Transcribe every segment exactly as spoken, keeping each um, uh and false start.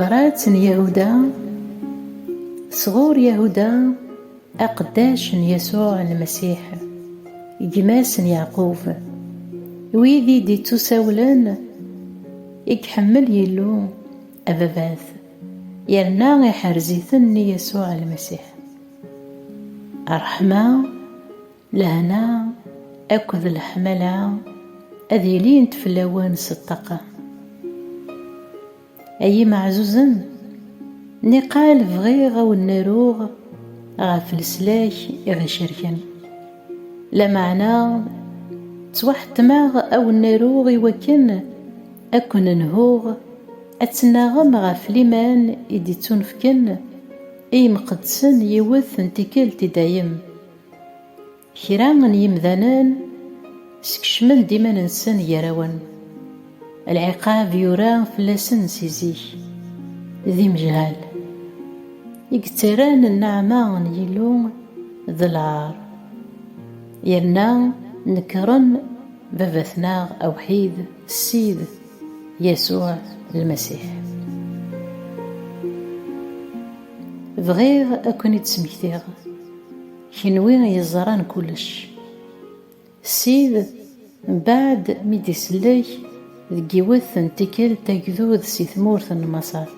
Tabrat n Yahuda, sɣur Yahuda, aqeddac n Yasuɛ Lmasiḥ, gma-s n Yeɛqub, wid i d-ittusawlen, i iḥemmel Yillu, Ababat, yerna iḥrez-iten i Yasuɛ Lmasiḥ. Ṛṛeḥma, lehna akked leḥmala ad ilint fell-awen s ṭṭaqa. Ay imeɛzuzen, niqal bɣiɣ a wen-aruɣ ɣef leslak i ɣ-icerken. Lameɛna ttwaḥettmeɣ a wen-aruɣ i wakken a ken-nhuɣ ad tennaɣem ɣef liman i d-ittunefken i yimqeddsen yiwet n tikkelt i dayem. Kra n yimdanen skecmen-d iman-nsen gar-awen. Lɛiqab yura fell-asen si zik, d imejhal i yettarran nneɛma n Yillu d lɛar, yerna nekren Baba-tneɣ awḥid, Ssid Yasuɛ Lmasiḥ. Bɣiɣ ad ken-id-smektiɣ, kenwi yeẓran kullec. Ssid, mbeɛd mi d-isellek deg yiwet n tikkelt agdud si tmurt n Maṣer,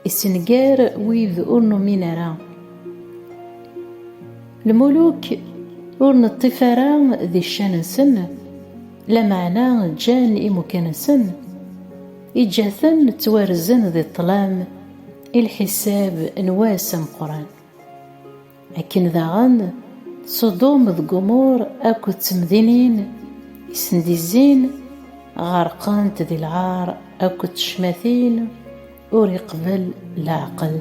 issenger wid ur numin ara. Lmuluk ur neṭṭif ara di ccan-nsen, lameɛna ǧǧan imukan-nsen, iǧǧa-ten ttwarzen di ṭṭlam i lḥisab n wass ameqqran. Akken daɣen Ṣudum d Gumur akked temdinin i sen-d-izzin ɣerqent di lɛar akked tecmatin ur iqbel leɛqel.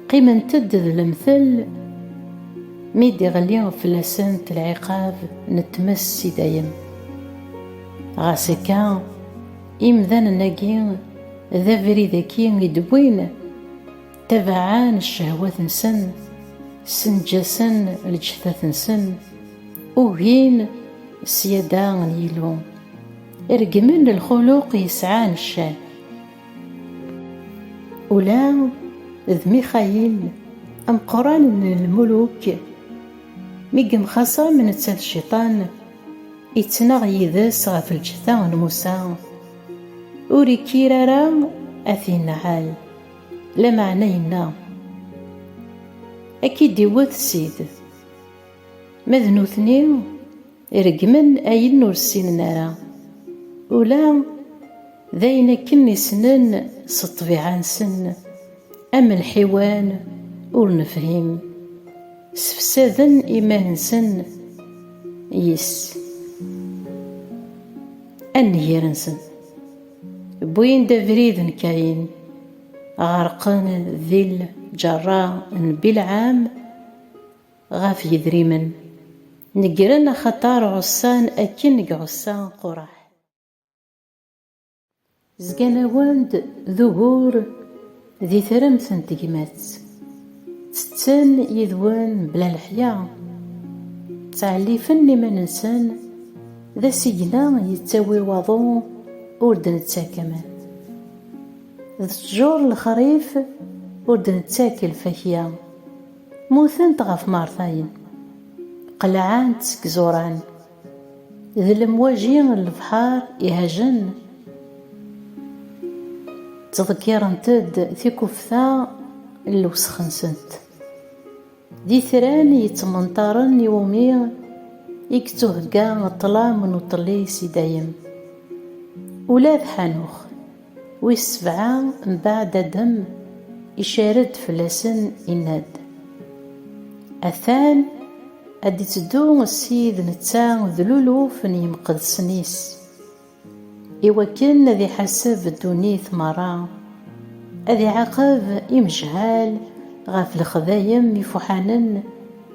Qqiment-d d lemtel mi d-iɣli fell-asent lɛiqab n tmes i dayem. Ɣas akka, imdanen-agi d abrid-agi i d-wwin, tabaɛen ccehwat-nsen, ssenǧasen lǧehdat-nsen, ugin ṣṣyada n Yillu, regmen lxuluq yesɛan ccan. Ula d Mixayil, ameqqran n lmuluk, mi yemxaṣam netta d Cciṭan, ittnaɣ yid-s ɣef lǧetta n Musa, ur ikkir ara ad t-inɛel, lameɛna yenna: "Ad k-id-iwet Ssid." Ma d nutni, regmen ayen ur ssinen ara, ula d ayen akken i ssnen s ṭṭbiɛa-nsen, am lḥiwan ur nefhim, sefsaden iman-nsen yis annegir-nsen. Wwin-d abrid n Kayin, ɣerqen di lǧerra n Bilɛam ɣef yedrimen, negren axaṭer ɛussan akken i iɛussa Quraḥ. Zgan-awen-d d ugur di tremt n tegmat. Ttetten yid-wen bla leḥya. Ttɛellifen iman-nsen d asigna yettawi waḍu ur d-nettak aman. D ttjur lexrif ur d-nettak lfakya. Mmutent ɣef mertayen. Qelɛent seg iẓuran. D lemwaji n lebḥer ihajen. Ttḍeggirent-d tikufta n lewsex-nsent. D itran yettmenṭaren iwumi i yettuhegga ṭṭlam n uṭellis i dayem. Ula d Ḥanux, wis sebɛa mbeɛd Adem, icar-d fell-asen, inna-d: "Atan ad d-itteddu Ssid netta d luluf n yimqeddsen-is, iwakken ad iḥaseb ddunit merra, ad iɛaqeb imejhal ɣef lexdayem ifuḥanen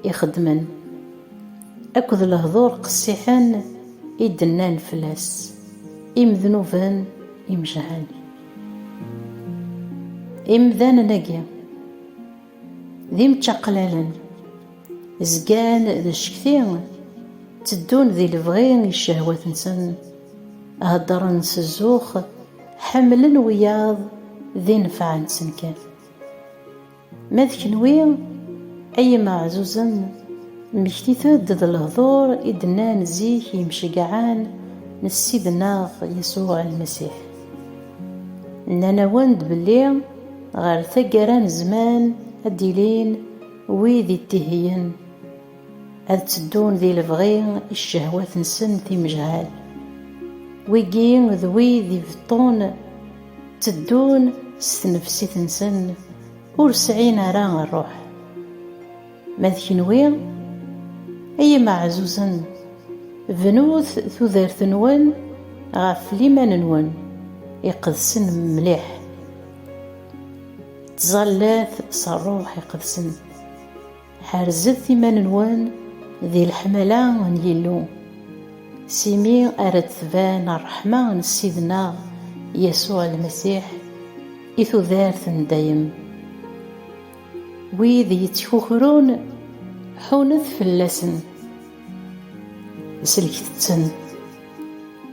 i xeddmen, akked lehdur qessiḥen i d-nnan fell-as, imednuben imejhalen." Imdanen-agi d imeččaqlalen, zgan d ccekti, tteddun di lebɣi i ccehwat-nsen, heddren s zzux, ḥemmlen wiyaḍ di nnfeɛ-nsen kan. Ma d kenwi, ay imeɛzuzen, mmektit-d d lehdur i d-nnan zik yimceggɛen n Ssid-nneɣ Yasuɛ Lmasiḥ. Nnan-awen-d belli ɣer taggara n zzman ad d-ilin wid ittihiyen, ad tteddun di lebɣi i ccehwat-nsen timejhal. Wigi d wid ibeṭṭun, tteddun s tnefsit-nsen, ur sɛin ara ṛṛuḥ. Ma d kenwi, ay imeɛzuzen, bnut tudert-nwen ɣef liman-nwen iqedsen mliḥ. Ttẓallat s ṛṛuḥ iqedsen. Ḥerzet iman-nwen di leḥmala n Yillu, s imi ara d-tban ṛṛeḥma n Ssid-nneɣ Yasuɛ Lmasiḥ i tudert n dayem. Wid yettkukrun, ḥunet fell-asen, sellket-ten,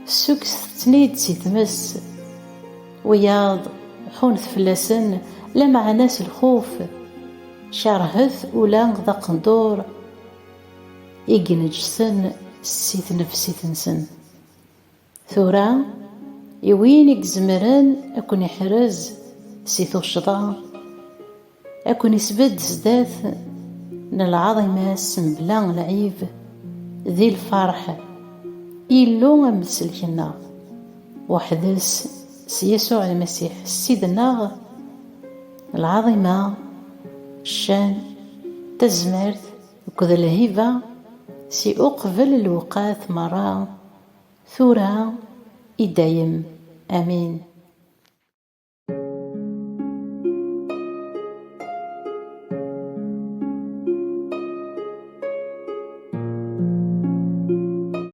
ssukkset-ten-id si tmes. Wiyaḍ, ḥunet fell-asen, lameɛna s lxuf, kerhet ula d aqendur i ineǧsen si tnefsit-nsen. Tura, i win i izemren ad ken-iḥrez si tuccḍa, ad ken-isbedd zdat n lɛaḍima-s mebla lɛib, di lferḥ, Illu amsellek-nneɣ, weḥd-s, s Yasuɛ Lmasiḥ Ssid-nneɣ, lɛaḍima, ccan, tazmert akked lhiba, si uqbel lewqat merra, tura i dayem. Amin.